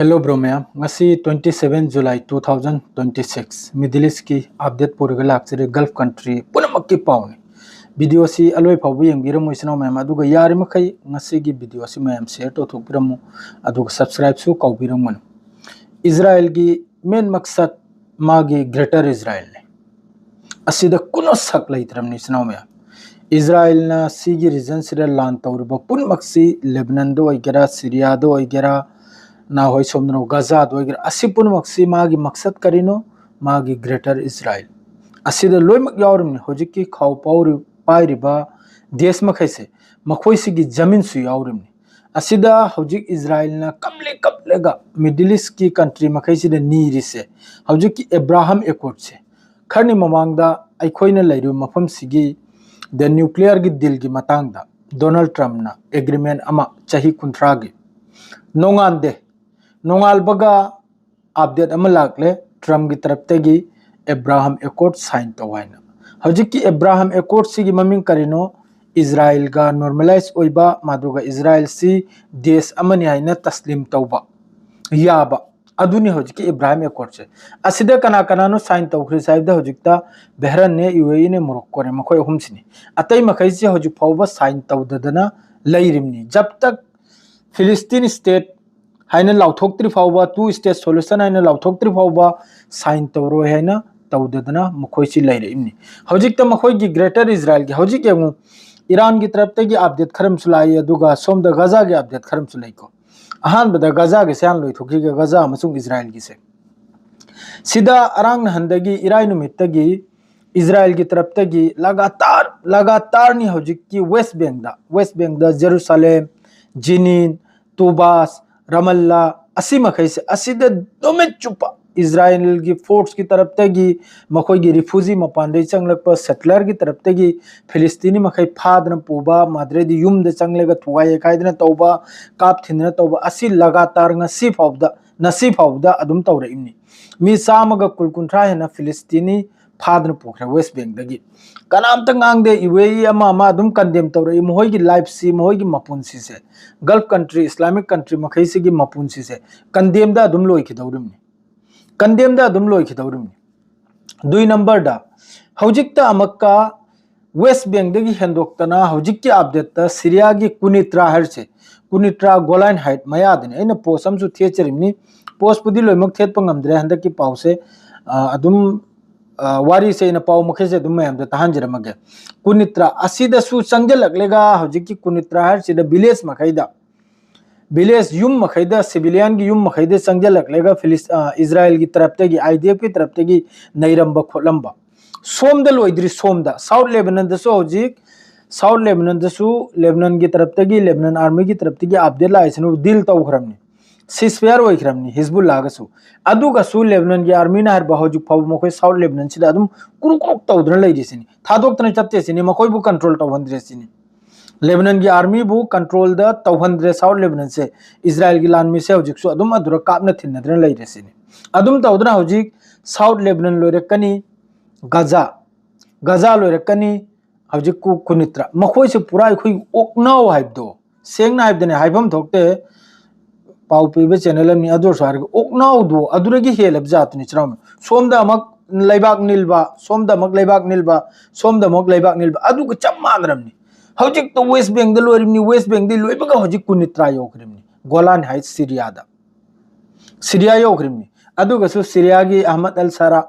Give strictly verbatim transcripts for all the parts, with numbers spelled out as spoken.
Hello bro ꯃꯌꯥꯝ, ꯉꯁꯤ twenty seven July two thousand twenty six, Middle East ꯀꯤ update ꯄꯨꯔꯒ ꯂꯥꯛꯆꯔꯦ꯫ Gulf country ꯄꯨꯝꯅꯃꯛꯀꯤ ꯄꯥꯎꯅꯤ꯫ Video ꯑꯁꯤ ꯑꯂꯣꯏ ꯐꯥꯎꯕ ꯌꯦꯡꯕꯤꯔꯝꯃꯨ ꯏꯆꯤꯟ ꯏꯅꯥꯎ ꯃꯌꯥꯝ, ꯑꯗꯨꯒ ꯌꯥꯔꯤꯃꯈꯩ ꯉꯁꯤꯒꯤ video ꯑꯁꯤ ꯃꯌꯥꯝ share ꯇꯧꯊꯣꯛꯄꯤꯔꯝꯃꯨ, ꯑꯗꯨꯒ subscribe ꯁꯨ ꯀꯥꯎꯕꯤꯔꯝꯒꯅꯨ꯫ ꯏꯖꯔꯥꯏꯜꯒꯤ main ꯃꯛꯁꯠ ꯃꯥꯒꯤ Greater ꯏꯖꯔꯥꯏꯜꯅꯤ꯫ ꯑꯁꯤꯗ ꯀꯨꯅ ꯁꯛ ꯂꯩꯇ꯭ꯔꯕꯅꯤ ꯏꯆꯤꯟ ꯏꯅꯥꯎ ꯃꯌꯥꯝ꯫ ꯏꯖꯔꯥꯏꯜꯅ ꯁꯤꯒꯤ region ꯁꯤꯗ ꯂꯥꯟ ꯇꯧꯔꯤꯕ ꯄꯨꯝꯅꯃꯛꯁꯤ, ꯂꯦꯕꯅꯟꯗ ꯑꯣꯏꯒꯦꯔꯥ, ꯁꯤꯔꯤꯌꯥꯗ ꯑꯣꯏꯒꯦꯔꯥ, ꯅꯍꯣꯏ ꯁꯣꯝꯗꯅ ꯒꯖꯥꯗ ꯑꯣꯏꯒꯦꯔꯥ, ꯑꯁꯤ ꯄꯨꯝꯅꯃꯛꯁꯤ ꯃꯥꯒꯤ ꯃꯛꯁꯠ ꯀꯔꯤꯅꯣ? ꯃꯥꯒꯤ Greater ꯏꯖꯔꯥꯏꯜ꯫ ꯑꯁꯤꯗ ꯂꯣꯏꯅꯃꯛ ꯌꯥꯎꯔꯤꯕꯅꯤ꯫ ꯍꯧꯖꯤꯛꯀꯤ ꯈꯥꯎ ꯄꯥꯎꯔꯤ-, ꯄꯥꯏꯔꯤꯕ ꯗꯦꯁ ꯃꯈꯩꯁꯦ, ꯃꯈꯣꯏꯁꯤꯒꯤ ꯖꯃꯤꯟꯁꯨ ꯌꯥꯎꯔꯤꯕꯅꯤ꯫ ꯑꯁꯤꯗ ꯍꯧꯖꯤꯛ ꯏꯖꯔꯥꯏꯜꯅ ꯀꯞꯂꯤ ꯀꯞꯂꯒ Middle East ꯀꯤ country ꯃꯈꯩꯁꯤꯗ ꯅꯤꯔꯤꯁꯦ, ꯍꯧꯖꯤꯛꯀꯤ ꯑꯦꯕ꯭ꯔꯥꯍꯝ ꯑꯦꯀꯣꯔꯗꯁꯦ꯫ ꯈꯔꯅꯤ ꯃꯃꯥꯡꯗ ꯑꯩꯈꯣꯏꯅ ꯂꯩꯔꯤꯕ ꯃꯐꯝꯁꯤꯒꯤ the nuclear ꯒꯤ deal ꯒꯤ ꯃꯇꯥꯡꯗ ꯗꯣꯅꯥꯜꯗ ꯇ꯭ꯔꯝꯞꯅ agreement ꯑꯃ ꯆꯍꯤ ꯀꯨꯟꯊ꯭ꯔꯥꯒꯤ ꯅꯣꯡꯉꯥꯟꯗꯦ, ꯅꯣꯡꯉꯥꯜꯕꯒ update ꯑꯃ ꯂꯥꯛꯂꯦ, ꯇ꯭ꯔꯝꯞꯀꯤ ꯇꯔꯞꯇꯒꯤ ꯑꯦꯕ꯭ꯔꯥꯍꯝ ꯑꯦꯀꯣꯔꯗ sign ꯇꯧ ꯍꯥꯏꯅ꯫ ꯍꯧꯖꯤꯛꯀꯤ ꯑꯦꯕ꯭ꯔꯥꯍꯝ ꯑꯦꯀꯣꯔꯗ ꯁꯤꯒꯤ ꯃꯃꯤꯡ ꯀꯔꯤꯅꯣ? ꯏꯖꯔꯥꯏꯜꯒ normalize ꯑꯣꯏꯕ, ꯃꯗꯨꯒ ꯏꯖꯔꯥꯏꯜꯁꯤ ꯗꯦꯁ ꯑꯃꯅꯤ ꯍꯥꯏꯅ ꯇꯁꯂꯤꯝ ꯇꯧꯕ ꯌꯥꯕ, ꯑꯗꯨꯅꯤ ꯍꯧꯖꯤꯛꯀꯤ ꯑꯦꯕ꯭ꯔꯥꯍꯝ ꯑꯦꯀꯣꯔꯗꯁꯦ꯫ ꯑꯁꯤꯗ ꯀꯅꯥ ꯀꯅꯥꯅꯣ sign ꯇꯧꯈ꯭ꯔꯤꯁꯦ ꯍꯥꯏꯕꯗ, ꯍꯧꯖꯤꯛꯇ ꯕꯦꯍꯔꯟꯅꯦ, ꯌꯨ ꯑꯦ ꯏꯅꯦ, ꯃꯣꯔꯣꯛꯀꯣꯅꯦ, ꯃꯈꯣꯏ ꯑꯍꯨꯝꯁꯤꯅꯤ꯫ ꯑꯇꯩ ꯃꯈꯩꯁꯤ ꯍꯧꯖꯤꯛ ꯐꯥꯎꯕ sign ꯇꯧꯗꯗꯅ ꯂꯩꯔꯤꯕꯅꯤ꯫ ꯖꯕ ꯇꯛ ꯐꯤꯂꯤꯁꯇꯤꯟ state ꯍꯥꯏꯅ ꯂꯥꯎꯊꯣꯛꯇ꯭ꯔꯤ ꯐꯥꯎꯕ, two state solution ꯍꯥꯏꯅ ꯂꯥꯎꯊꯣꯛꯇ꯭ꯔꯤ ꯐꯥꯎꯕ sign ꯇꯧꯔꯣꯏ ꯍꯥꯏꯅ ꯇꯧꯗꯗꯅ ꯃꯈꯣꯏꯁꯤ ꯂꯩꯔꯛꯏꯕꯅꯤ꯫ ꯍꯧꯖꯤꯛꯇ ꯃꯈꯣꯏꯒꯤ Greater ꯏꯖꯔꯥꯏꯜꯒꯤ, ꯍꯧꯖꯤꯛ ꯌꯦꯡꯉꯨ, ꯏꯔꯥꯟꯒꯤ ꯇꯔꯞꯇꯒꯤ update ꯈꯔ ꯑꯃꯁꯨ ꯂꯥꯛꯏ, ꯑꯗꯨꯒ ꯁꯣꯝꯗ ꯒꯖꯥꯒꯤ update ꯈꯔ ꯑꯃꯁꯨ ꯂꯩꯀꯣ꯫ ꯑꯍꯥꯟꯕꯗ ꯒꯖꯥꯒꯤꯁꯦ ꯍꯥꯟꯅ ꯂꯣꯏꯊꯣꯛꯈꯤꯒꯦ, ꯒꯖꯥ ꯑꯃꯁꯨꯡ ꯏꯖꯔꯥꯏꯜꯒꯤꯁꯦ꯫ ꯁꯤꯗ ꯑꯔꯥꯡ ꯅꯍꯥꯟꯗꯒꯤ, ꯏꯔꯥꯏ ꯅꯨꯃꯤꯠꯇꯒꯤ ꯏꯖꯔꯥꯏꯜꯒꯤ ꯇꯔꯞꯇꯒꯤ ꯂꯒꯥꯇꯥꯔ, ꯂꯒꯥꯇꯥꯔꯅꯤ ꯍꯧꯖꯤꯛꯀꯤ West Bank ꯗ, West Bank ꯗ ꯖꯦꯔꯨꯁꯥꯂꯦꯝ, ꯖꯤꯅꯤꯟ, ꯇꯨꯕꯥꯁ, ꯔꯥꯃꯜꯂꯥ, ꯑꯁꯤ ꯃꯈꯩꯁꯦ, ꯑꯁꯤꯗ ꯅꯨꯃꯤꯠ ꯆꯨꯞꯄ ꯏꯖꯔꯥꯏꯜꯒꯤ force ꯀꯤ ꯇꯔꯞꯇꯒꯤ, ꯃꯈꯣꯏꯒꯤ refugee ꯃꯄꯥꯟꯗꯒꯤ ꯆꯪꯂꯛꯄ settler ꯒꯤ ꯇꯔꯞꯇꯒꯤ ꯐꯤꯂꯤꯁꯇꯤꯅꯤ ꯃꯈꯩ ꯐꯥꯗꯅ ꯄꯨꯕ, ꯃꯗꯨꯗꯩꯗꯤ ꯌꯨꯝꯗ ꯆꯪꯂꯒ ꯊꯨꯒꯥꯏ ꯌꯩꯈꯥꯏꯗꯅ ꯇꯧꯕ, ꯀꯥꯞ ꯊꯤꯟꯗꯅ ꯇꯧꯕ, ꯑꯁꯤ ꯂꯒꯥꯇꯥꯔ ꯉꯁꯤ ꯐꯥꯎꯕꯗ, ꯉꯁꯤ ꯐꯥꯎꯕꯗ ꯑꯗꯨꯝ ꯇꯧꯔꯛꯏꯕꯅꯤ꯫ ꯃꯤ ꯆꯥꯝꯃꯒ ꯀꯨꯟ, ꯀꯨꯟꯊ꯭ꯔꯥ ꯍꯦꯟꯅ ꯐꯤꯂꯤꯁꯇꯤꯅꯤ ꯐꯥꯗꯅ ꯄꯨꯈ꯭ꯔꯦ ꯋꯦꯁ ꯕꯦꯡꯗꯒꯤ꯫ ꯀꯅꯥꯝꯇ ꯉꯥꯡꯗꯦ, ꯌꯨ ꯑꯦ ꯏ ꯑꯃ ꯑꯃ ꯑꯗꯨꯝ ꯀꯟꯗꯦꯝ ꯇꯧꯔꯛꯏ꯫ ꯃꯈꯣꯏꯒꯤ ꯂꯥꯏꯐꯁꯤ, ꯃꯈꯣꯏꯒꯤ ꯃꯄꯨꯟꯁꯤꯁꯦ, ꯒꯜꯐ ꯀꯟꯇ꯭ꯔꯤ, ꯏꯁꯂꯥꯃꯤꯛ ꯀꯟꯇ꯭ꯔꯤ ꯃꯈꯩꯁꯤꯒꯤ ꯃꯄꯨꯟꯁꯤꯁꯦ ꯀꯟꯗꯦꯝꯗ ꯑꯗꯨꯝ ꯂꯣꯏꯈꯤꯗꯧꯔꯤꯕꯅꯤ꯫ ꯀꯟꯗꯦꯝꯗ ꯑꯗꯨꯝ ꯂꯣꯏꯈꯤꯗꯧꯔꯤꯕꯅꯤ꯫ ꯗꯨꯏ ꯅꯝꯕꯔꯗ ꯍꯧꯖꯤꯛꯇ ꯑꯃꯨꯛꯀ ꯋꯦꯁ ꯕꯦꯡꯗꯒꯤ ꯍꯦꯟꯗꯣꯛꯇꯅ ꯍꯧꯖꯤꯛꯀꯤ ꯑꯞꯗꯦꯠꯇ ꯁꯤꯔꯤꯌꯥꯒꯤ ꯀꯨꯅꯤꯇ꯭ꯔꯥ ꯍꯥꯏꯔꯤꯁꯦ, ꯀꯨꯅꯤꯇ꯭ꯔꯥ ꯒꯣꯂꯥꯟ ꯍꯥꯏꯠ ꯃꯌꯥꯗꯅꯤ꯫ ꯑꯩꯅ ꯄꯣꯁ ꯑꯃꯁꯨ ꯊꯦꯠꯆꯔꯤꯕꯅꯤ꯫ ꯄꯣꯁꯄꯨꯗꯤ ꯂꯣꯏꯅꯃꯛ ꯊꯦꯠꯄ ꯉꯝꯗ꯭ꯔꯦ ꯍꯟꯗꯛꯀꯤ ꯄꯥꯎꯁꯦ꯫ ꯑ, ꯑꯗꯨꯝ, ꯑ, ꯋꯥꯔꯤꯁꯦ ꯑꯩꯅ ꯄꯥꯎ ꯃꯈꯩꯁꯦ ꯑꯗꯨꯝ ꯃꯌꯥꯝꯗ ꯇꯥꯍꯟꯖꯔꯝꯃꯒꯦ꯫ ꯀꯨꯅꯤꯇ꯭ꯔꯥ ꯑꯁꯤꯗꯁꯨ ꯆꯪꯁꯤꯜꯂꯛꯂꯒ ꯍꯧꯖꯤꯛꯀꯤ ꯀꯨꯅꯤꯇ꯭ꯔꯥ ꯍꯥꯏꯔꯤꯁꯤꯗ ꯚꯤꯂꯦꯖ ꯃꯈꯩꯗ, ꯚꯤꯂꯦꯖ ꯌꯨꯝ ꯃꯈꯩꯗ, ꯁꯤꯚꯤꯂꯤꯌꯟꯒꯤ ꯌꯨꯝ ꯃꯈꯩꯗ ꯆꯪꯁꯤꯜꯂꯛꯂꯒ ꯐꯤꯂꯤꯁ-, ꯑ, ꯏꯖꯔꯥꯏꯜꯒꯤ ꯇꯔꯞꯇꯒꯤ, ꯑꯥꯏ ꯗꯤ ꯑꯦꯐꯀꯤ ꯇꯔꯞꯇꯒꯤ ꯅꯩꯔꯝꯕ ꯈꯣꯠꯂꯝꯕ꯫ ꯁꯣꯝꯗ ꯂꯣꯏꯗ꯭ꯔꯤ, ꯁꯣꯝꯗ ꯁꯥꯎꯠ ꯂꯦꯕꯅꯟꯗꯁꯨ ꯍꯧꯖꯤꯛ, ꯁꯥꯎꯠ ꯂꯦꯕꯅꯟꯗꯁꯨ ꯂꯦꯕꯅꯟꯒꯤ ꯇꯔꯞꯇꯒꯤ, ꯂꯦꯕꯅꯟ ꯑꯥꯔꯃꯤꯒꯤ ꯇꯔꯞꯇꯒꯤ ꯑꯞꯗꯦꯠ ꯂꯥꯛꯏꯁꯤꯅ ꯗꯤꯜ ꯇꯧꯈ꯭ꯔꯕꯅꯤ, ꯁꯤꯁꯐꯤꯌꯥꯔ ꯑꯣꯏꯈ꯭ꯔꯕꯅꯤ ꯍꯤꯖꯕꯨꯜꯂꯥꯒꯁꯨ꯫ ꯑꯗꯨꯒꯁꯨ ꯂꯦꯕꯅꯟꯒꯤ ꯑꯥꯔꯃꯤꯅ ꯍꯥꯏꯔꯤꯕ ꯍꯧꯖꯤꯛ ꯐꯥꯎꯕ ꯃꯈꯣꯏ ꯁꯥꯎꯠ ꯂꯦꯕꯅꯟꯁꯤꯗ ꯑꯗꯨꯝ ꯀ꯭ꯔꯨꯛ ꯀ꯭ꯔꯨꯛ ꯇꯧꯗꯨꯅ ꯂꯩꯔꯤ ꯁꯤꯅꯤ, ꯊꯥꯗꯣꯛꯇꯅ ꯆꯠꯇꯦ ꯁꯤꯅꯤ, ꯃꯈꯣꯏꯕꯨ ꯀꯟꯇ꯭ꯔꯣꯜ ꯇꯧꯍꯟꯗ꯭ꯔꯦ ꯁꯤꯅꯤ꯫ ꯂꯦꯕꯅꯟꯒꯤ ꯑꯥꯔꯃꯤꯕꯨ ꯀꯟꯇ꯭ꯔꯣꯜꯗ ꯇꯧꯍꯟꯗ꯭ꯔꯦ ꯁꯥꯎꯠ ꯂꯦꯕꯅꯟꯁꯦ꯫ ꯏꯖꯔꯥꯏꯜꯒꯤ ꯂꯥꯟꯃꯤꯁꯦ ꯍꯧꯖꯤꯛꯁꯨ ꯑꯗꯨꯝ ꯑꯗꯨꯗ ꯀꯥꯞꯅ ꯊꯤꯟꯅꯗꯨꯅ ꯂꯩꯔꯦ ꯁꯤꯅꯤ꯫ ꯑꯗꯨꯝ ꯇꯧꯗꯅ ꯍꯧꯖꯤꯛ ꯁꯥꯎꯠ ꯂꯦꯕꯅꯟ ꯂꯣꯏꯔꯛꯀꯅꯤ, ꯒꯖꯥ, ꯒꯖꯥ ꯂꯣꯏꯔꯛꯀꯅꯤ, ꯍꯧꯖꯤꯛ ꯀꯨ-, ꯀꯨꯅꯤꯇ꯭ꯔꯥ꯫ ꯃꯈꯣꯏꯁꯦ ꯄꯨꯔꯥ ꯑꯩꯈꯣꯏ ꯑꯣꯛꯅꯥꯎ ꯍꯥꯏꯕꯗꯣ, ꯁꯦꯡꯅ ꯍꯥꯏꯕꯗꯅꯦ, ꯍꯥꯏꯐꯝ ꯊꯣꯛꯇꯦ, ꯄꯥꯎ ꯄꯤꯕ ꯆꯦꯅꯦꯜ ꯑꯃꯅꯤ, ꯑꯗꯨ ꯑꯣꯏꯔꯁꯨ ꯍꯥꯏꯔꯒ ꯑꯣꯛꯅꯥꯎꯗꯣ ꯑꯗꯨꯗꯒꯤ ꯍꯦꯜꯂꯕ ꯖꯥꯠꯇꯨꯅꯤ ꯆꯤꯟꯅꯥꯎ꯫ ꯁꯣꯝꯗ ꯑꯃꯨꯛ ꯂꯩꯕꯥꯛ ꯅꯤꯜꯕ, ꯁꯣꯝꯗ ꯑꯃꯨꯛ ꯂꯩꯕꯥꯛ ꯅꯤꯜꯕ, ꯁꯣꯝꯗ ꯑꯃꯨꯛ ꯂꯩꯕꯥꯛ ꯅꯤꯜꯕ, ꯑꯗꯨꯒ ꯆꯞ ꯃꯥꯟꯅꯔꯝꯅꯤ꯫ ꯍꯧꯖꯤꯛꯇ ꯋꯦꯁ ꯕꯦꯡꯗ ꯂꯣꯏꯔꯤꯕꯅꯤ, ꯋꯦꯁ ꯕꯦꯡꯗꯒꯤ ꯂꯣꯏꯕꯒ ꯍꯧꯖꯤꯛ ꯀꯨꯅꯤꯇ꯭ꯔꯥ ꯌꯧꯈ꯭ꯔꯤꯕꯅꯤ, ꯒꯣꯂꯥꯟ ꯍꯥꯏꯠ ꯁꯤꯔꯤꯌꯥꯗ꯫ ꯁꯤꯔꯤꯌꯥ ꯌꯧꯈ꯭ꯔꯤꯕꯅꯤ꯫ ꯑꯗꯨꯒꯁꯨ ꯁꯤꯔꯤꯌꯥꯒꯤ ꯑꯍꯃꯗ ꯑꯜ ꯁꯥꯔꯥ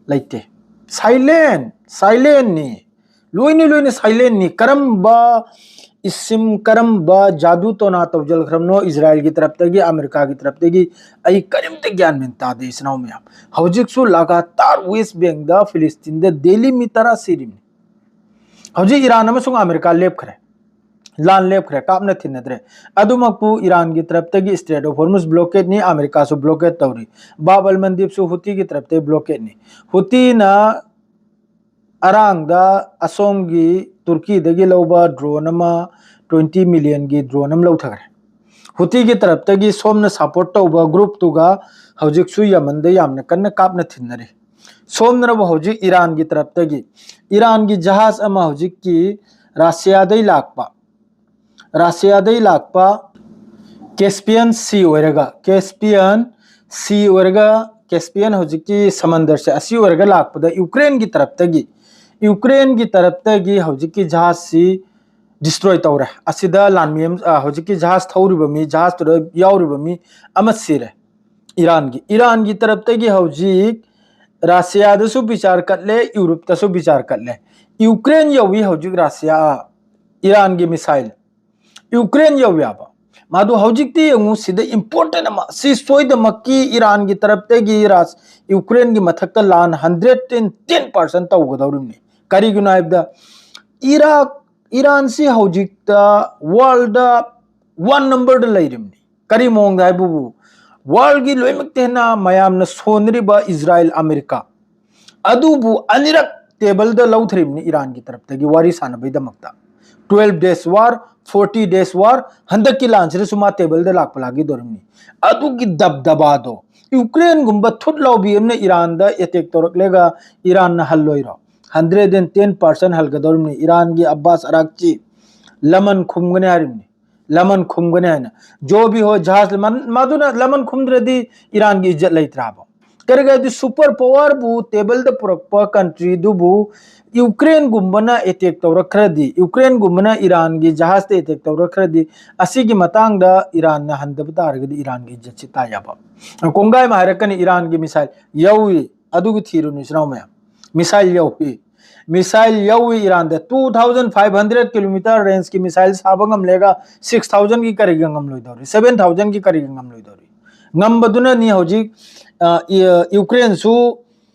ꯂꯩꯇꯦ꯫ ꯁꯥꯏꯂꯦꯟ, ꯁꯥꯏꯂꯦꯟꯅꯤ꯫ ꯂꯣꯏꯅ, ꯂꯣꯏꯅ ꯁꯥꯏꯂꯦꯟꯅꯤ꯫ ꯀꯔꯝꯕ ꯏꯁꯤꯝ, ꯀꯔꯝꯕ ꯖꯥꯗꯨ ꯇꯣꯅꯥ ꯇꯧꯖꯜꯈ꯭ꯔꯕꯅꯣ ꯏꯖꯔꯥꯏꯜꯒꯤ ꯇꯔꯞꯇꯒꯤ, ꯑꯃꯦꯔꯤꯀꯥꯒꯤ ꯇꯔꯞꯇꯒꯤ, ꯑꯩ ꯀꯔꯤꯝꯇ ꯒ꯭ꯌꯥꯟ ꯃꯦꯟ ꯇꯥꯗꯦ, ꯏꯆꯤꯟ ꯏꯅꯥꯎ ꯃꯌꯥꯝ꯫ ꯍꯧꯖꯤꯛꯁꯨ ꯂꯒꯥꯇꯥꯔ ꯋꯦꯁ ꯕꯦꯡꯗ, ꯐꯤꯂꯤꯁꯇꯤꯟꯗ ꯗꯦꯂꯤ ꯃꯤ ꯇꯔꯥ ꯁꯤꯔꯤꯕꯅꯤ꯫ ꯍꯧꯖꯤꯛ ꯏꯔꯥꯟ ꯑꯃꯁꯨꯡ ꯑꯃꯦꯔꯤꯀꯥ ꯂꯦꯞꯈ꯭ꯔꯦ, ꯂꯥꯟ ꯂꯦꯞꯈ꯭ꯔꯦ, ꯀꯥꯞꯅ ꯊꯤꯟꯅꯗ꯭ꯔꯦ꯫ ꯑꯗꯨꯃꯛꯄꯨ ꯏꯔꯥꯟꯒꯤ ꯇꯔꯞꯇꯒꯤ ꯏꯁꯇ꯭ꯔꯦꯠ ꯑꯣꯐ ꯍꯣꯔꯃꯨꯁ ꯕ꯭ꯂꯣꯀꯦꯠꯅꯤ, ꯑꯃꯦꯔꯤꯀꯥꯁꯨ ꯕ꯭ꯂꯣꯀꯦꯠ ꯇꯧꯔꯤ, ꯕꯥꯕ ꯑꯜ ꯃꯟꯗꯤꯞꯁꯨ ꯍꯨꯇꯤꯒꯤ ꯇꯔꯞꯇꯒꯤ ꯕ꯭ꯂꯣꯀꯦꯠꯅꯤ꯫ ꯍꯨꯇꯤꯅ ꯑꯔꯥꯡꯗ ꯑꯁꯣꯝꯒꯤ ꯇꯨꯔꯀꯤꯗꯒꯤ ꯂꯧꯕ ꯗ꯭ꯔꯣꯟ ꯑꯃ, ꯇ꯭ꯋꯦꯟꯇꯤ ꯃꯤꯂꯤꯌꯟꯒꯤ ꯗ꯭ꯔꯣꯟ ꯑꯃ ꯂꯧꯊꯈ꯭ꯔꯦ꯫ ꯍꯨꯇꯤꯒꯤ ꯇꯔꯞꯇꯒꯤ ꯁꯣꯝꯅ ꯁꯄꯣꯔꯠ ꯇꯧꯕ ꯒ꯭ꯔꯨꯞꯇꯨꯒ ꯍꯧꯖꯤꯛꯁꯨ ꯌꯃꯟꯗ ꯌꯥꯝꯅ ꯀꯟꯅ ꯀꯥꯞꯅ ꯊꯤꯟꯅꯔꯤ꯫ ꯁꯣꯝꯗꯅꯕꯨ ꯍꯧꯖꯤꯛ ꯏꯔꯥꯟꯒꯤ ꯇꯔꯞꯇꯒꯤ ꯏꯔꯥꯟꯒꯤ ꯖꯍꯥꯖ ꯑꯃ ꯍꯧꯖꯤꯛꯀꯤ ꯔꯥꯁꯤꯌꯥꯗꯩ ꯂꯥꯛꯄ, ꯔꯥꯁꯤꯌꯥꯗꯩ ꯂꯥꯛꯄ ꯀꯦꯁꯄꯤꯌꯟ ꯁꯤ ꯑꯣꯏꯔꯒ, ꯀꯦꯁꯄꯤꯌꯟ ꯁꯤ ꯑꯣꯏꯔꯒ, ꯀꯦꯁꯄꯤꯌꯟ ꯍꯧꯖꯤꯛꯀꯤ ꯁꯃꯟꯗꯔꯁꯦ ꯑꯁꯤ ꯑꯣꯏꯔꯒ ꯂꯥꯛꯄꯗ ꯌꯨꯀ꯭ꯔꯦꯟꯒꯤ ꯇꯔꯞꯇꯒꯤ, ꯌꯨꯀ꯭ꯔꯦꯟꯒꯤ ꯇꯔꯞꯇꯒꯤ ꯍꯧꯖꯤꯛꯀꯤ ꯖꯍꯥꯖꯁꯤ ꯗꯤꯁꯇ꯭ꯔꯣꯏ ꯇꯧꯔꯦ꯫ ꯑꯁꯤꯗ ꯂꯥꯟꯃꯤ ꯑꯃ, ꯑ, ꯍꯧꯖꯤꯛꯀꯤ ꯖꯍꯥꯖ ꯊꯧꯔꯤꯕ ꯃꯤ, ꯖꯍꯥꯖꯇꯨꯗ ꯌꯥꯎꯔꯤꯕ ꯃꯤ ꯑꯃ ꯁꯤꯔꯦ꯫ ꯏꯔꯥꯟꯒꯤ, ꯏꯔꯥꯟꯒꯤ ꯇꯔꯞꯇꯒꯤ ꯍꯧꯖꯤꯛ ꯔꯥꯁꯤꯌꯥꯗꯁꯨ ꯕꯤꯆꯥꯔ ꯀꯠꯂꯦ, ꯌꯨꯔꯣꯞꯇꯁꯨ ꯕꯤꯆꯥꯔ ꯀꯠꯂꯦ꯫ ꯌꯨꯀ꯭ꯔꯦꯟ ꯌꯧꯏ ꯍꯧꯖꯤꯛ ꯔꯥꯁꯤꯌꯥ, ꯏꯔꯥꯟꯒꯤ ꯃꯤꯁꯥꯏꯜ ꯌꯨꯀ꯭ꯔꯦꯟ ꯌꯧꯏ ꯍꯥꯏꯕ꯫ ꯃꯥꯗꯨ ꯍꯧꯖꯤꯛꯇꯤ ꯌꯦꯡꯉꯨ, ꯁꯤꯗ ꯏꯝꯄꯣꯔꯇꯦꯟ ꯑꯃ, ꯁꯤ ꯁꯣꯏꯗꯃꯛꯀꯤ ꯏꯔꯥꯟꯒꯤ ꯇꯔꯞꯇꯒꯤ ꯔꯥꯁ-, ꯌꯨꯀ꯭ꯔꯦꯟꯒꯤ ꯃꯊꯛꯇ ꯂꯥꯟ ꯍꯟꯗ꯭ꯔꯦꯠ ꯑꯦꯟ ꯇꯦꯟ ꯄꯥꯔꯁꯦꯟ ꯇꯧꯒꯗꯧꯔꯤꯕꯅꯤ꯫ ꯀꯔꯤꯒꯤꯅꯣ ꯍꯥꯏꯕꯗ ꯏꯔꯥꯛ, ꯏꯔꯥꯟꯁꯤ ꯍꯧꯖꯤꯛꯇ ꯋꯥꯔꯜꯗ ꯋꯥꯟ ꯅꯝꯕꯔꯗ ꯂꯩꯔꯤꯕꯅꯤ꯫ ꯀꯔꯤ ꯃꯑꯣꯡꯗ ꯍꯥꯏꯕꯕꯨ, ꯋꯥꯔꯜꯒꯤ ꯂꯣꯏꯅꯃꯛꯇ ꯍꯦꯟꯅ ꯃꯌꯥꯝꯅ ꯁꯣꯟꯅꯔꯤꯕ ꯏꯖꯔꯥꯏꯜ, ꯑꯃꯦꯔꯤꯀꯥ, ꯑꯗꯨꯕꯨ ꯑꯅꯤꯔꯛ ꯇꯦꯕꯜꯗ ꯂꯧꯊꯔꯤꯕꯅꯤ ꯏꯔꯥꯟꯒꯤ ꯇꯔꯞꯇꯒꯤ ꯋꯥꯔꯤ ꯁꯥꯟꯅꯕꯩꯗꯃꯛꯇ꯫ Twelve days war, forty days war, ꯍꯟꯗꯛꯀꯤ ꯂꯥꯟꯁꯤꯗꯁꯨ ꯃꯥ ꯇꯦꯕꯜꯗ ꯂꯥꯛꯄ ꯂꯥꯛꯈꯤꯗꯧꯔꯤꯕꯅꯤ꯫ ꯑꯗꯨꯒꯤ ꯗꯕꯗꯕꯥꯗꯣ, ꯌꯨꯀ꯭ꯔꯦꯟꯒꯨꯝꯕ ꯊꯨꯠ ꯂꯥꯎꯕꯤ ꯑꯃꯅ ꯏꯔꯥꯟꯗ ꯑꯦꯇꯦꯛ ꯇꯧꯔꯛꯂꯒ ꯏꯔꯥꯟꯅ ꯍꯜꯂꯣꯏꯔꯣ? ꯍꯟꯗ꯭ꯔꯦꯠ ꯑꯦꯟ ꯇꯦꯟ ꯄꯥꯔꯁꯦꯟ ꯍꯜꯒꯗꯧꯔꯤꯕꯅꯤ꯫ ꯏꯔꯥꯟꯒꯤ ꯑꯕꯥꯁ ꯑꯔꯥꯛꯆꯤ ꯂꯃꯟ ꯈꯨꯝꯒꯅꯤ ꯍꯥꯏꯔꯤꯕꯅꯤ, ꯂꯃꯟ ꯈꯨꯝꯒꯅꯤ ꯍꯥꯏꯅ꯫ ꯖꯣꯕꯤ ꯍꯣꯏ ꯖꯍꯥꯖ ꯂꯃꯟ-, ꯃꯗꯨꯅ ꯂꯃꯟ ꯈꯨꯝꯗ꯭ꯔꯗꯤ ꯏꯔꯥꯟꯒꯤ ꯏꯖꯠ ꯂꯩꯇ꯭ꯔꯥꯕ? ꯀꯔꯤꯒꯤ ꯍꯥꯏꯗꯤ ꯁꯨꯄꯔ ꯄꯋꯥꯔꯕꯨ ꯇꯦꯕꯜꯗ ꯄꯨꯔꯛꯄ ꯀꯟꯇ꯭ꯔꯤꯗꯨꯕꯨ ꯌꯨꯀ꯭ꯔꯦꯟꯒꯨꯝꯕꯅ ꯑꯦꯇꯦꯛ ꯇꯧꯔꯛꯈ꯭ꯔꯗꯤ, ꯌꯨꯀ꯭ꯔꯦꯟꯒꯨꯝꯕꯅ ꯏꯔꯥꯟꯒꯤ ꯖꯍꯥꯖꯇ ꯑꯦꯇꯦꯛ ꯇꯧꯔꯛꯈ꯭ꯔꯗꯤ, ꯑꯁꯤꯒꯤ ꯃꯇꯥꯡꯗ ꯏꯔꯥꯟꯅ ꯍꯟꯗꯕ ꯇꯥꯔꯒꯗꯤ ꯏꯔꯥꯟꯒꯤ ꯏꯖꯠꯁꯤ ꯇꯥ ꯌꯥꯕ꯫ ꯀꯣꯡꯒꯥꯏ ꯑꯃ ꯍꯥꯏꯔꯛꯀꯅꯤ, ꯏꯔꯥꯟꯒꯤ ꯃꯤꯁꯥꯏꯜ ꯌꯧꯏ, ꯑꯗꯨꯒꯤ ꯊꯤꯔꯨꯅꯨ ꯏꯆꯤꯟ ꯏꯅꯥꯎ ꯃꯌꯥꯝ꯫ ꯃꯤꯁꯥꯏꯜ ꯌꯧꯏ, ꯃꯤꯁꯥꯏꯜ ꯌꯧꯏ ꯏꯔꯥꯟꯗ꯫ Two thousand five hundred kilometer range ꯀꯤ ꯃꯤꯁꯥꯏꯜ ꯁꯥꯕ ꯉꯝꯂꯦꯒ, six thousand ꯒꯤ ꯀꯔꯤꯒ ꯉꯝꯂꯣꯏꯗꯧꯔꯤ? Seven thousand ꯒꯤ ꯀꯔꯤꯒ ꯉꯝꯂꯣꯏꯗꯧꯔꯤ? ꯉꯝꯕꯗꯨꯅꯅꯤ ꯍꯧꯖꯤꯛ, ꯑ, ꯏ-, ꯌꯨꯀ꯭ꯔꯦꯟꯁꯨ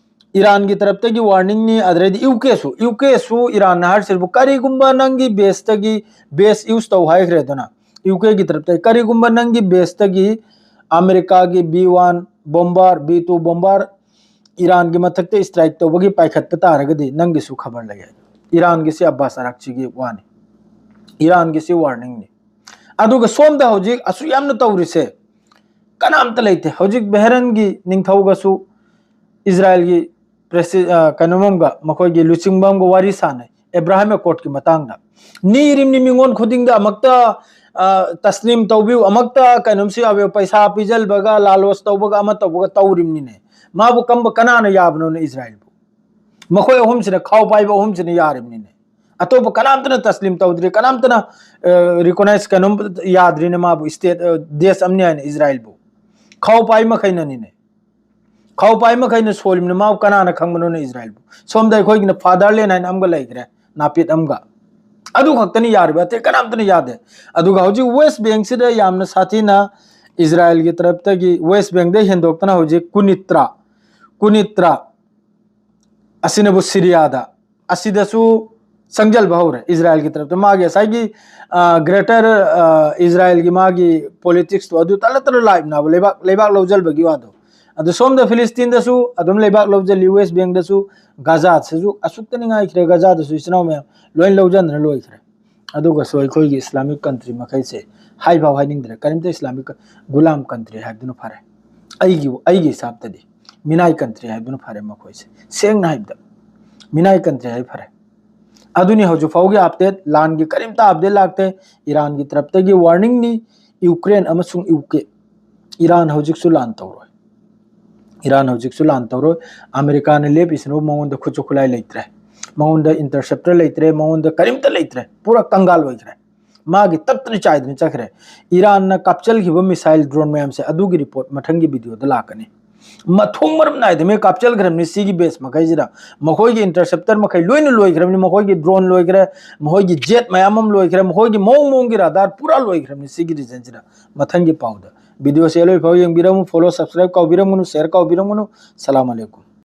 ꯏꯔꯥꯟꯒꯤ ꯇꯔꯞꯇꯒꯤ ꯋꯥꯔꯅꯤꯡꯅꯤ, ꯑꯗꯨꯗꯩꯗꯤ ꯌꯨ ꯀꯦꯁꯨ, ꯌꯨ ꯀꯦꯁꯨ ꯏꯔꯥꯟꯅ ꯍꯥꯏꯔꯤꯁꯤꯕꯨ ꯀꯔꯤꯒꯨꯝꯕ ꯅꯪꯒꯤ ꯕꯦꯁꯇꯒꯤ, ꯕꯦꯁ ꯌꯨꯁ ꯇꯧ ꯍꯥꯏꯈ꯭ꯔꯦꯗꯅ, ꯌꯨ ꯀꯦꯒꯤ ꯇꯔꯞꯇꯒꯤ, ꯀꯔꯤꯒꯨꯝꯕ ꯅꯪꯒꯤ ꯕꯦꯁꯇꯒꯤ ꯑꯃꯦꯔꯤꯀꯥꯒꯤ ꯕꯤ ꯋꯥꯟ ꯕꯣꯝꯕꯥꯔ, ꯕꯤ ꯇꯨ ꯕꯣꯝꯕꯥꯔ ꯏꯔꯥꯟꯒꯤ ꯃꯊꯛꯇ ꯏꯁꯇ꯭ꯔꯥꯏꯛ ꯇꯧꯕꯒꯤ ꯄꯥꯏꯈꯠꯄ ꯇꯥꯔꯒꯗꯤ ꯅꯪꯒꯤꯁꯨ ꯈꯕꯔ ꯂꯩ ꯍꯥꯏ꯫ ꯏꯔꯥꯟꯒꯤꯁꯤ ꯑꯕꯥꯁ ꯑꯔꯥꯛꯆꯤꯒꯤ ꯋꯥꯅꯤ, ꯏꯔꯥꯟꯒꯤꯁꯤ ꯋꯥꯔꯅꯤꯡꯅꯤ꯫ ꯑꯗꯨꯒ ꯁꯣꯝꯗ ꯍꯧꯖꯤꯛ ꯑꯁꯨꯛ ꯌꯥꯝꯅ ꯇꯧꯔꯤꯁꯦ ꯀꯅꯥꯝꯇ ꯂꯩꯇꯦ꯫ ꯍꯧꯖꯤꯛ ꯕꯦꯍꯔꯟꯒꯤ ꯅꯤꯡꯊꯧꯒꯁꯨ ꯏꯖꯔꯥꯏꯜꯒꯤ ꯄ꯭ꯔꯦꯁꯤ-, ꯑ, ꯀꯩꯅꯣꯝ ꯑꯃꯒ, ꯃꯈꯣꯏꯒꯤ ꯂꯨꯆꯤꯡꯕ ꯑꯃꯒ ꯋꯥꯔꯤ ꯁꯥꯟꯅꯩ ꯑꯦꯕ꯭ꯔꯥꯍꯥꯝ ꯑꯦꯀꯣꯔꯗꯀꯤ ꯃꯇꯥꯡꯗ꯫ ꯅꯤꯔꯤꯝꯅꯤ ꯃꯤꯉꯣꯟ ꯈꯨꯗꯤꯡꯗ ꯑꯃꯛꯇ, ꯑ, ꯇꯁꯅꯤꯝ ꯇꯧꯕꯤꯌꯨ, ꯑꯃꯛꯇ ꯀꯩꯅꯣꯝꯁꯨ ꯌꯥꯕꯤꯌꯨ, ꯄꯩꯁꯥ ꯄꯤꯖꯜꯕꯒ ꯂꯥꯂꯣꯁ ꯇꯧꯕꯒ ꯑꯃ ꯇꯧꯕꯒ ꯇꯧꯔꯤꯝꯅꯤꯅꯦ꯫ ꯃꯥꯕꯨ ꯀꯝꯕ ꯀꯅꯥꯅ ꯌꯥꯕꯅꯣꯅꯦ ꯏꯁꯔꯥꯏꯜꯕꯨ? ꯃꯈꯣꯏ ꯑꯍꯨꯝꯁꯤꯅ, ꯈꯥꯎ ꯄꯥꯏꯕ ꯑꯍꯨꯝꯁꯤꯅ ꯌꯥꯔꯤꯝꯅꯤꯅꯦ꯫ ꯑꯇꯣꯞꯄ ꯀꯅꯥꯝꯇꯅ ꯇꯁꯂꯤꯝ ꯇꯧꯗ꯭ꯔꯤ, ꯀꯅꯥꯝꯇꯅ, ꯑ, ꯔꯤꯀꯣꯅꯥꯏꯁ ꯀꯩꯅꯣꯝ ꯌꯥꯗ꯭ꯔꯤꯅꯦ ꯃꯥꯕꯨ, ꯁ꯭ꯇꯦꯠ, ꯑ, ꯗꯦꯁ ꯑꯃꯅꯤ ꯍꯥꯏꯅ ꯏꯁꯔꯥꯏꯜꯕꯨ꯫ ꯈꯥꯎ ꯄꯥꯏ ꯃꯈꯩꯅꯅꯤꯅꯦ꯫ ꯈꯥꯎ ꯄꯥꯏ ꯃꯈꯩꯅ ꯁꯣꯜꯂꯤꯕꯅꯤ, ꯃꯥꯕꯨ ꯀꯅꯥꯅ ꯈꯪꯕꯅꯣꯅꯦ ꯏꯁꯔꯥꯏꯜꯕꯨ? ꯁꯣꯝꯗ ꯑꯩꯈꯣꯏꯒꯤꯅ ꯐꯥꯗꯔꯂꯦꯟ ꯍꯥꯏꯅ ꯑꯃꯒ ꯂꯩꯈ꯭ꯔꯦ, ꯅꯥꯄꯤꯠ ꯑꯃꯒ꯫ ꯑꯗꯨ ꯈꯛꯇꯅꯤ ꯌꯥꯔꯤꯕ, ꯑꯇꯩ ꯀꯅꯥꯝꯇꯅ ꯌꯥꯗꯦ꯫ ꯑꯗꯨꯒ ꯍꯧꯖꯤꯛ ꯋꯦꯁ ꯕꯦꯡꯁꯤꯗ ꯌꯥꯝꯅ ꯁꯥꯊꯤꯅ ꯏꯁꯔꯥꯏꯜꯒꯤ ꯇꯔꯞꯇꯒꯤ, ꯋꯦꯁ ꯕꯦꯡꯗ ꯍꯦꯟꯗꯣꯛꯇꯅ ꯍꯧꯖꯤꯛ ꯀꯨꯅꯤꯇ꯭ꯔꯥ, ꯀꯨꯅꯤꯇ꯭ꯔꯥ ꯑꯁꯤꯅꯕꯨ ꯁꯤꯔꯤꯌꯥꯗ, ꯑꯁꯤꯗꯁꯨ ꯆꯪꯁꯤꯟꯕ ꯍꯧꯔꯦ ꯏꯁꯔꯥꯏꯜꯒꯤ ꯇꯔꯞꯇ꯫ ꯃꯥꯒꯤ ꯉꯁꯥꯏꯒꯤ, ꯑ, ꯒ꯭ꯔꯦꯇꯔ, ꯑ, ꯏꯁꯔꯥꯏꯜꯒꯤ ꯃꯥꯒꯤ ꯄꯣꯂꯤꯇꯤꯛꯁꯇꯣ ꯑꯗꯨ ꯇꯠꯂ ꯇꯠꯂ ꯂꯥꯛꯏꯕꯅꯦꯕ, ꯂꯩꯕꯥꯛ, ꯂꯩꯕꯥꯛ ꯂꯧꯁꯤꯟꯕꯒꯤ ꯋꯥꯗꯣ꯫ ꯑꯗꯨ ꯁꯣꯝꯗ ꯐꯤꯂꯤꯁꯇꯤꯟꯗꯁꯨ ꯑꯗꯨꯝ ꯂꯩꯕꯥꯛ ꯂꯧꯁꯤꯜꯂꯤ, ꯋꯦꯁ ꯕꯦꯡꯗꯁꯨ, ꯒꯖꯥꯗꯁꯨ ꯑꯁꯨꯛꯇꯅꯤ ꯉꯥꯏꯈ꯭ꯔꯦ, ꯒꯖꯥꯗꯁꯨ ꯏꯆꯤꯟ ꯏꯅꯥꯎ ꯃꯌꯥꯝ ꯂꯣꯏ ꯂꯧꯁꯤꯟꯗꯅ ꯂꯣꯏꯈ꯭ꯔꯦ꯫ ꯑꯗꯨꯒꯁꯨ ꯑꯩꯈꯣꯏꯒꯤ ꯏꯁꯂꯥꯃꯤꯛ ꯀꯟꯇ꯭ꯔꯤ ꯃꯈꯩꯁꯦ ꯍꯥꯏꯐꯥꯎ ꯍꯥꯏꯅꯤꯡꯗ꯭ꯔꯦ, ꯀꯔꯤꯝꯇ ꯏꯁꯂꯥꯃꯤꯛ ꯒꯨꯂꯥꯝ ꯀꯟꯇ꯭ꯔꯤ ꯍꯥꯏꯕꯗꯨꯅ ꯐꯔꯦ꯫ ꯑꯩꯒꯤ, ꯑꯩꯒꯤ ꯍꯤꯁꯥꯕꯇꯗꯤ ꯃꯤꯅꯥꯏ ꯀꯟꯇ꯭ꯔꯤ ꯍꯥꯏꯕꯗꯨꯅ ꯐꯔꯦ ꯃꯈꯣꯏꯁꯦ, ꯁꯦꯡꯅ ꯍꯥꯏꯕꯗ ꯃꯤꯅꯥꯏ ꯀꯟꯇ꯭ꯔꯤ ꯍꯥꯏꯕ ꯐꯔꯦ꯫ ꯑꯗꯨꯅꯤ ꯍꯧꯖꯤꯛ ꯐꯥꯎꯒꯤ ꯑꯞꯗꯦꯠ, ꯂꯥꯟꯒꯤ ꯀꯔꯤꯝꯇ ꯑꯞꯗꯦꯠ ꯂꯥꯛꯇꯦ꯫ ꯏꯔꯥꯟꯒꯤ ꯇꯔꯞꯇꯒꯤ ꯋꯥꯔꯅꯤꯡꯅꯤ, ꯌꯨꯀ꯭ꯔꯦꯟ ꯑꯃꯁꯨꯡ ꯌꯨ ꯀꯦ꯫ ꯏꯔꯥꯟ ꯍꯧꯖꯤꯛꯁꯨ ꯂꯥꯟ ꯇꯧꯔꯣꯏ꯫ ꯏꯔꯥꯟ ꯍꯧꯖꯤꯛꯁꯨ ꯂꯥꯟ ꯇꯧꯔꯣꯏ꯫ ꯑꯃꯦꯔꯤꯀꯥꯅ ꯂꯦꯞꯄꯤꯁꯤꯅꯕꯨ ꯃꯉꯣꯟꯗ ꯈꯨꯠꯁꯨ ꯈꯨꯠꯂꯥꯏ ꯂꯩꯇ꯭ꯔꯦ, ꯃꯉꯣꯟꯗ ꯏꯟꯇꯔꯁꯦꯞꯇꯔ ꯂꯩꯇ꯭ꯔꯦ, ꯃꯉꯣꯟꯗ ꯀꯔꯤꯝꯇ ꯂꯩꯇ꯭ꯔꯦ, ꯄꯨꯔꯥ ꯀꯪꯒꯥꯜ ꯑꯣꯏꯈ꯭ꯔꯦ꯫ ꯃꯥꯒꯤ ꯇꯠꯇꯅ ꯆꯥꯏꯗꯅ ꯆꯠꯈ꯭ꯔꯦ꯫ ꯏꯔꯥꯟꯅ ꯀꯥꯞꯆꯜꯈꯤꯕ ꯃꯤꯁꯥꯏꯜ ꯗ꯭ꯔꯣꯟ ꯃꯌꯥꯝꯁꯦ, ꯑꯗꯨꯒꯤ ꯔꯤꯄꯣꯔꯠ ꯃꯊꯪꯒꯤ ꯚꯤꯗꯤꯑꯣꯗ ꯂꯥꯛꯀꯅꯤ꯫ ꯃꯊꯣꯡ ꯃꯔꯝ ꯅꯥꯏꯗꯕ ꯀꯥꯞꯆꯜꯈ꯭ꯔꯕꯅꯤ ꯁꯤꯒꯤ ꯕꯦꯁ ꯃꯈꯩꯁꯤꯗ꯫ ꯃꯈꯣꯏꯒꯤ ꯏꯟꯇꯔꯁꯦꯞꯇꯔ ꯃꯈꯩ ꯂꯣꯏꯅ ꯂꯣꯏꯈ꯭ꯔꯕꯅꯤ, ꯃꯈꯣꯏꯒꯤ ꯗ꯭ꯔꯣꯟ ꯂꯣꯏꯈ꯭ꯔꯦ, ꯃꯈꯣꯏꯒꯤ ꯖꯦꯠ ꯃꯌꯥꯝ ꯑꯃ ꯂꯣꯏꯈ꯭ꯔꯦ, ꯃꯈꯣꯏꯒꯤ ꯃꯑꯣꯡ ꯃꯑꯣꯡꯒꯤ ꯔꯥꯗꯥꯔ ꯄꯨꯔꯥ ꯂꯣꯏꯈ꯭ꯔꯕꯅꯤ ꯁꯤꯒꯤ ꯔꯤꯖꯟꯁꯤꯗ꯫ ꯃꯊꯪꯒꯤ ꯄꯥꯎꯗ ꯚꯤꯗꯤꯑꯣꯁꯦ ꯑꯂꯣꯏ ꯐꯥꯎ ꯌꯦꯡꯕꯤꯔꯝꯃꯨ, ꯐꯣꯂꯣ, ꯁꯕꯁꯀ꯭ꯔꯥꯏꯕ ꯀꯥꯎꯕꯤꯔꯝꯒꯅꯨ, ꯁꯦꯌꯔ ꯀꯥꯎꯕꯤꯔꯝꯒꯅꯨ꯫ ꯁꯂꯥꯝ ꯑꯂꯩꯀꯨꯝ꯫